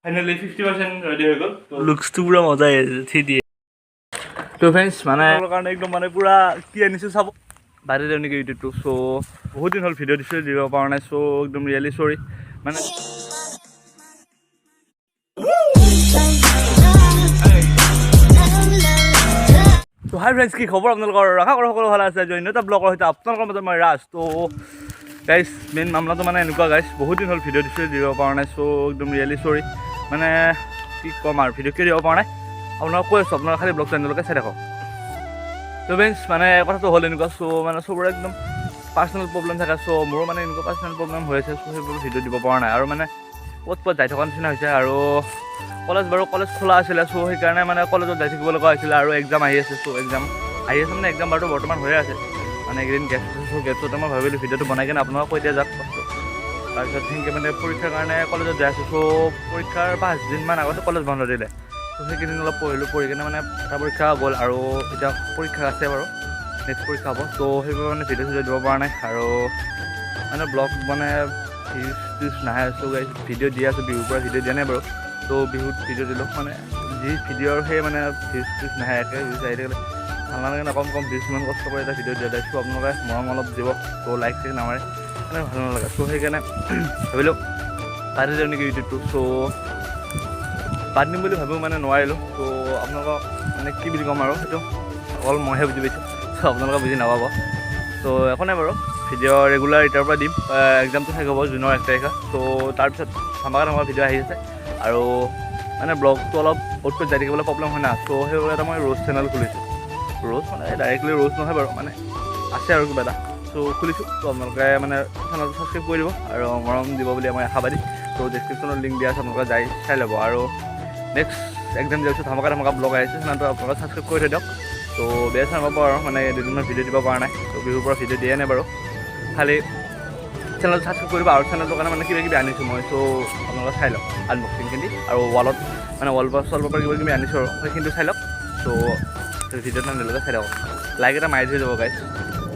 Finally 50% ready হৈ গ'ল। লুকছটো পূৰা মজা আহিছে 3D। তো ফ্ৰেণ্ডছ, মানে কাৰণে একদম মানে পূৰা কি আনিছোঁ চাব। বাদে দিওঁ নেকি ইউটিউবটো? চ' বহুত দিন হ'ল ভিডিঅ' দিছোঁ, দিব পৰা নাই। চ' একদম ৰিয়েলি চৰি। মানে তো হাই ফ্ৰেণ্ডছ, কি খবৰ আপোনালোকৰ? আশা কৰোঁ সকলো ভালে আছে। অন্য এটা ব্লগৰ সৈতে আপোনালোকৰ মাজত মই ৰাজ। তো গাইজ, মেইন মামলাটো মানে এনেকুৱা গাইজ, বহুত দিন হ'ল ভিডিঅ' দিছোঁ, দিব পৰা নাই। চ' একদম ৰিয়েলি চৰি। মানে কি ক'ম আৰু, ভিডিঅ' কিয় দিব পৰা নাই আপোনালোক কৈ আছোঁ, আপোনালোকে খালি ব্লগটো এণ্ডলৈকে চাই থাকক। তো ফ্ৰেণ্ডছ, মানে কথাটো হ'ল এনেকুৱা, চ' মানে চবৰে একদম পাৰ্চনেল প্ৰব্লেম থাকে। চ' মোৰো মানে এনেকুৱা পাৰ্চনেল প্ৰব্লেম হৈ আছে। চ' সেইবোৰ ভিডিঅ' দিব পৰা নাই আৰু মানে ক'ত ক'ত যাই থকা নিচিনা হৈছে। আৰু কলেজ বাৰু, কলেজ খোলা আছিলে, চ' সেইকাৰণে মানে কলেজত যাই থাকিব লগা হৈছিলে। আৰু এক্সাম আহি আছে। চ' এক্সাম আহি আছে মানে এক্সাম বাৰু বৰ্তমান হৈয়ে আছে। মানে এইকেইদিন গেপ আছে। চ' গেপটোতে মই ভাবিলোঁ ভিডিঅ'টো বনাই কিনে আপোনালোকক কৈ দিয়া যাওক কষ্ট। তাৰপিছত সেনেকৈ মানে পৰীক্ষাৰ কাৰণে কলেজত যাই আছোঁ। চ' পৰীক্ষাৰ 5 দিনমান আগতে কলেজ বন্ধ দিলে। চ' সেইকেইদিন অলপ পঢ়িলোঁ, পঢ়ি কিনে মানে এটা পৰীক্ষা গ'ল আৰু এতিয়া পৰীক্ষা আছে বাৰু, নেক্সট পৰীক্ষা হ'ব। চ' সেইবাবে মানে ভিডিঅ' চিডিঅ' দিব পৰা নাই আৰু মানে ব্লগ মানে ভিউজ টিউজ নাহে। চ' গাইজ, ভিডিঅ' দি আছোঁ, বিহুৰ পৰা ভিডিঅ' দিয়া নাই বাৰু। ত' বিহুত ভিডিঅ' দিলোঁ, মানে যি ভিডিঅ'ৰ সেই মানে ভিউজ টিউজ নাহে, একে ভিউজ আহি থাকিলে ভাল নালাগে ন। কম কম ভিউজ, ইমান কষ্ট কৰি এটা ভিডিঅ' দিয়া যায়। চ' আপোনালোকে মৰম অলপ দিব। ত' লাইক চাইক নামাৰে, মানে ভাল নালাগে। চ' সেইকাৰণে ভাবিলোঁ বাদ দিওঁ নেকি ইউটিউবটো। চ' বাদ দিম বুলি ভাবিও মানে নোৱাৰিলোঁ। ত' আপোনালোকক মানে কি বুলি ক'ম আৰু, সেইটো অকল মইহে বুজি পাইছোঁ। চ' আপোনালোকে বুজি নাপাব। ত' একো নাই বাৰু, ভিডিঅ' ৰেগুলাৰ এতিয়াৰ পৰা দিম। এক্সামটো শেষ হ'ব জুনৰ 1 তাৰিখে। চ' তাৰপিছত ধামাকা ধামাকা ভিডিঅ' আহি আছে। আৰু মানে ব্লগটো অলপ অ'ত ত'ত যাই থাকিবলৈ প্ৰব্লেম হয় না। চ' সেইবাবে এটা মই ৰ'জ চেনেল খুলিছোঁ। ৰ'জ মানে ডাইৰেক্টলি ৰ'জ নহয় বাৰু, মানে আছে আৰু কিবা এটা। চ' খুলিছোঁ। ত' আপোনালোকে মানে চেনেলটো ছাবস্ক্ৰাইব কৰি দিব আৰু মৰম দিব বুলি মই আশাবাদী। ত' ডেছক্ৰিপশ্যনত লিংক দিয়া আছে, আপোনালোকে যাই চাই ল'ব। আৰু নেক্সট এক্সাম দিয়াৰ পিছত ধামাকা ধামাকা ব্লগ আহিছে, চেনেলটো আপোনালোকে ছাবস্ক্ৰাইব কৰি থৈ দিয়ক। ত' বেয়া চেয়া নাপাব আৰু মানে দুদিনমান ভিডিঅ' দিব পৰা নাই। ত' বিহুৰ পৰা ভিডিঅ' দিয়ে নাই বাৰু। খালি চেনেলটো ছাবস্ক্ৰাইব কৰিব। আৰু চেনেলটোৰ কাৰণে মানে কিবা কিবি আনিছোঁ মই। চ' আপোনালোকে চাই লওক আনবক্সিংখিনি। আৰু ৱালত মানে ৱাল পেপাৰ কিবা কিবি আনিছোঁ আৰু সেইখিনিটো চাই লওক। চ' ভিডিঅ'টো এণ্ডলৈকে চাই থাকক, লাইক এটা মাৰি থৈ যাব গাইজ।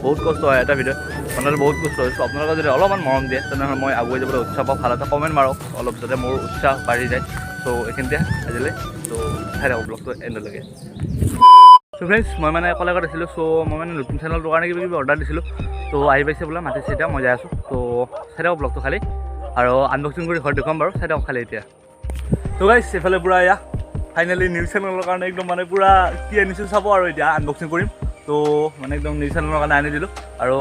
বহুত কষ্ট হয়, এটা ভিডিঅ' বনালে বহুত কষ্ট হয়। চ' আপোনালোকে যদি অলপমান মৰম দিয়ে, তেনেহ'লে মই আগুৱাই যাবলৈ উৎসাহ পাওঁ। ভাল এটা কমেণ্ট মাৰক অলপ, যাতে মোৰ উৎসাহ বাঢ়ি যায়। চ' এইখিনিতে আজিলৈ। চ' চাই থাকক ব্লগটো এণ্ডলৈকে। চ' ফ্ৰেণ্ডছ, মই মানে কলেজত আছিলোঁ। চ' মই মানে নতুন চেনেলটোৰ কাৰণে কিবা কিবি অৰ্ডাৰ দিছিলোঁ। ত' আহি পাইছে বোলে, মাতিছে, এতিয়া মই যাই আছোঁ। ত' চাই থাকক ব্লগটো খালি আৰু আনবক্সিং কৰি ঘৰত দেখুৱাম বাৰু। চাই থাকক খালি এতিয়া। ত' গাইছ, এইফালে পূৰা এয়া ফাইনেলি নিউজ চেনেলৰ কাৰণে একদম মানে পূৰা কি আনিছোঁ চাব। আৰু এতিয়া আনবক্সিং কৰিম। ত' মানে একদম নিউজ চেনেলৰ কাৰণে আনি দিলোঁ আৰু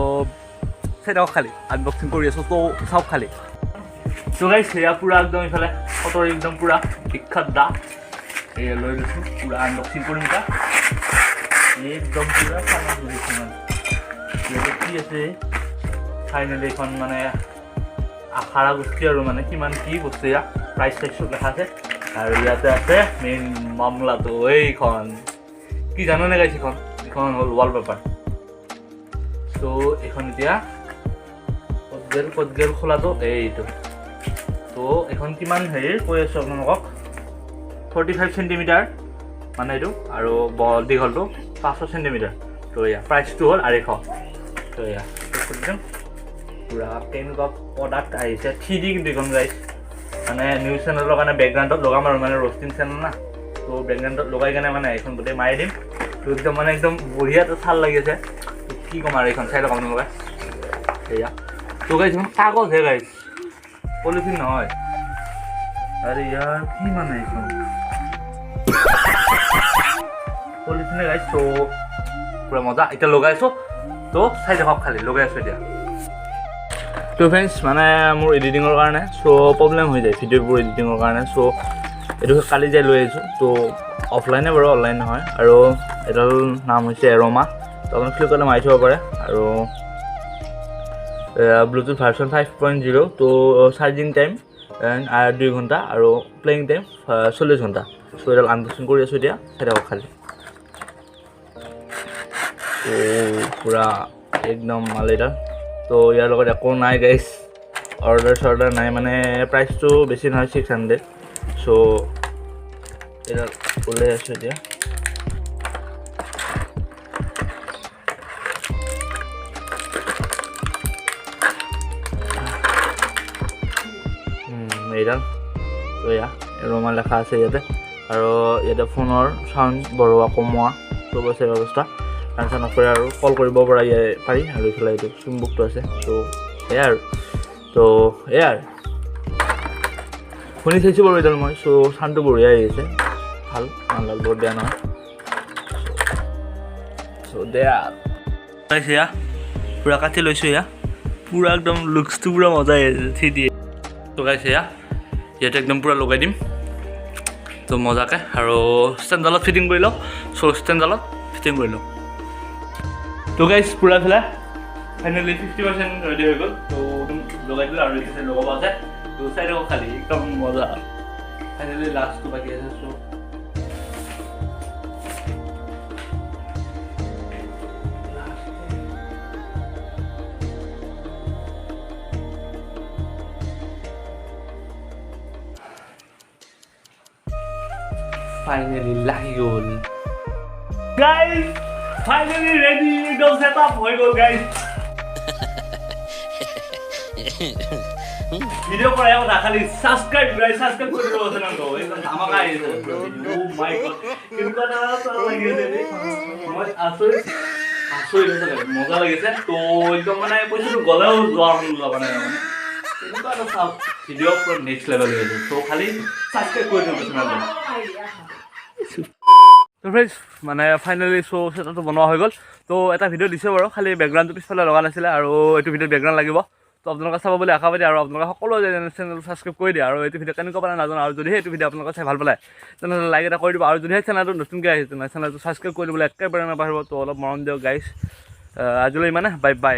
চাই থাকক খালি, আনবক্সিং কৰি আছোঁ। ত' চাওক খালি। ত' গাইছ, এয়া পূৰা একদম ইফালে ফটোৰ একদম পূৰা বিখ্যাত দা এয়া লৈ লৈছোঁ। পূৰা আনবক্সিং কৰিম এতিয়া। একদম পূৰা চালান দিছোঁ। মানে ইয়াতে কি আছে? ফাইনেলি এইখন মানে আশাৰা গোষ্ঠী আৰু মানে কিমান কি বস্তু, ইয়াত প্ৰাইচ চাইজ চব লেখা আছে। আৰু ইয়াতে আছে মেইন মামলাটো, এইখন কি জানেনে গাইছ? এইখন হ'ল ৱাল পেপাৰ। চ' এইখন এতিয়া ক'ত গ'ল, ক'ত গ'ল খোলাটো? এইটো। ত' এইখন কিমান হেৰিৰ কৈ আছোঁ আপোনালোকক। 45 চেণ্টিমিটাৰ মানে এইটো আৰু দীঘলটো 500 চেণ্টিমিটাৰ। ত' এয়া প্ৰাইচটো হ'ল 250। ত' এয়া একদম পূৰা কেনেকুৱা প্ৰডাক্ট আহিছে, 3D কিন্তু এইখন গাইছ। মানে নিউজ চেনেলৰ কাৰণে বেকগ্ৰাউণ্ডত লগাম আৰু মানে ৰষ্টিং চেনেল না, ত' বেকগ্ৰাউণ্ডত লগাই কেনে মানে এইখন গোটেই মাৰি দিম। ত' একদম মানে একদম বঢ়িয়া এটা চাল লাগি আছে। ত' কি ক'ম আৰু, এইখন চাই লওক আপোনালোকে। সেয়া ত' গাইছ, এইখন কাগজহে গাইছ, পলিথিন নহয়। আৰে ইয়াৰ কি মানে এইখন পলিথিনে গাইছ। ত' পূৰা মজা, এতিয়া লগাইছোঁ। ত' চাই থাকক খালি, লগাই আছোঁ এতিয়া। ত' ফ্ৰেণ্ডছ, মানে মোৰ এডিটিঙৰ কাৰণে চ' প্ৰব্লেম হৈ যায় ভিডিঅ'বোৰ এডিটিঙৰ কাৰণে। চ' এইটো কালি যাই লৈ আহিছোঁ। ত' অফলাইনে বাৰু, অনলাইন নহয়। আৰু এডাল নাম হৈছে এৰমা। ত' আপুনি ফ্লিপকাৰ্টত মাৰি থ'ব পাৰে। আৰু ব্লুটুথ ভাৰ্চন 5.0। ত' চাৰ্জিং টাইম 2 ঘণ্টা আৰু প্লেয়িং টাইম 40 ঘণ্টা। চ' এডাল আনবক্সিং কৰি আছোঁ এতিয়া, চাই থাকক খালি। ত' পূৰা একদম মাল এইডাল। ত' ইয়াৰ লগত একো নাই গাইছ, অৰ্ডাৰ চৰ্ডাৰ নাই। মানে প্ৰাইচটো বেছি নহয়, 600। চ' এইডাল ওলাই আছোঁ এতিয়া। এইডাল। ত' এয়া এৰ'মা লেখা আছে ইয়াতে। আৰু ইয়াতে ফোনৰ চাউণ্ড বঢ়োৱা কমোৱা চব আছে ব্যৱস্থা। কাণ চান নকৰে আৰু কল কৰিব পৰা ইয়াৰে পাৰি। আৰু এইফালে এইটো চুম্বুকটো আছে। ত' এয়াই আৰু, ত' এয়াই আৰু শুনি চাইছোঁ বাৰু এডাল মই। চ' চাউণ্ডটো বঢ়িয়া আহিছে, ভাল, মালডাল বহুত বেয়া নহয়। চ' দেয়া এয়া পূৰা কাটি লৈছোঁ, এয়া পূৰা একদম লুকছটো পূৰা মজা আহিছে 3D। তো গাইছ, এয়া ইয়াতে একদম পূৰা লগাই দিম তো মজাকৈ আৰু ষ্টেণ্ডডালত ফিটিং কৰি লওঁ। চ' ষ্টেণ্ডডালত ফিটিং কৰি লওঁ। তো গাইছ, পূৰা ফেলা ফাইনেলি 50% ৰেডি হৈ গ'ল। তো একদম লগাই দিলোঁ আৰু এতিয়া লগাব আছে। তো চাই থাকক খালি, একদম মজা। ফাইনেলি লাষ্টটো বাকী আছে। চ' ফাইনেলি লাগি গ'ল গাইজ, ফাইনেলি ৰেডি, একদম ছেট আপ হৈ গ'ল গাইজ। ভিডিঅ' কৰাই কথা, খালি ছাবস্ক্ৰাইব গাইজ, ছাবস্ক্ৰাইব কৰি দিব চেনেলটো। একদম ধামাকা আহিছে। অ' মাই গড, কেনেকুৱা এটা লাগি আছে দেই। মই আচৰিত আচৰিত হৈছে, মজা লাগিছে। তো একদম মানে পইচাটো গ'লেও যোৱা লগা নাই, মানে এনেকুৱা এটা চাওক ভিডিঅ' পুৰা নেক্সট লেভেল হৈ আছে। ত' খালি ছাবস্ক্ৰাইব কৰি দিব চেনেলটো। তো ফ্ৰেণ্ডছ, মানে ফাইনেলি চ' ছেটআপটো বনোৱা হৈ গ'ল। তো এটা ভিডিঅ' দিছোঁ বাৰু, খালি বেকগ্ৰাউণ্ডটো পিছফালে লগা নাছিলে আৰু এইটো ভিডিঅ'ত বেকগ্ৰাউণ্ড লাগিব। তো আপোনালোকে চাব বুলি আশাবাদী আৰু আপোনালোকে সকলোৱে চেনেলটো ছাবস্ক্ৰাইব কৰি দিয়ে। আৰু এইটো ভিডিঅ' কেনেকুৱা পালে নাজানো, আৰু যদিহে এইটো ভিডিঅ' আপোনালোকে চাই ভাল পালে তেনেহ'লে লাইক এটা কৰি দিব। আৰু যদিহে চেনেলটো নতুনকৈ আহিছে তেনেহ'লে চেনেলটো ছাবস্ক্ৰাইব কৰি দিবলৈ একেবাৰে নাপাহৰিব। তো অলপ মৰম দিয়ক গাইছ। আজিলৈ ইমানে, বাই বাই।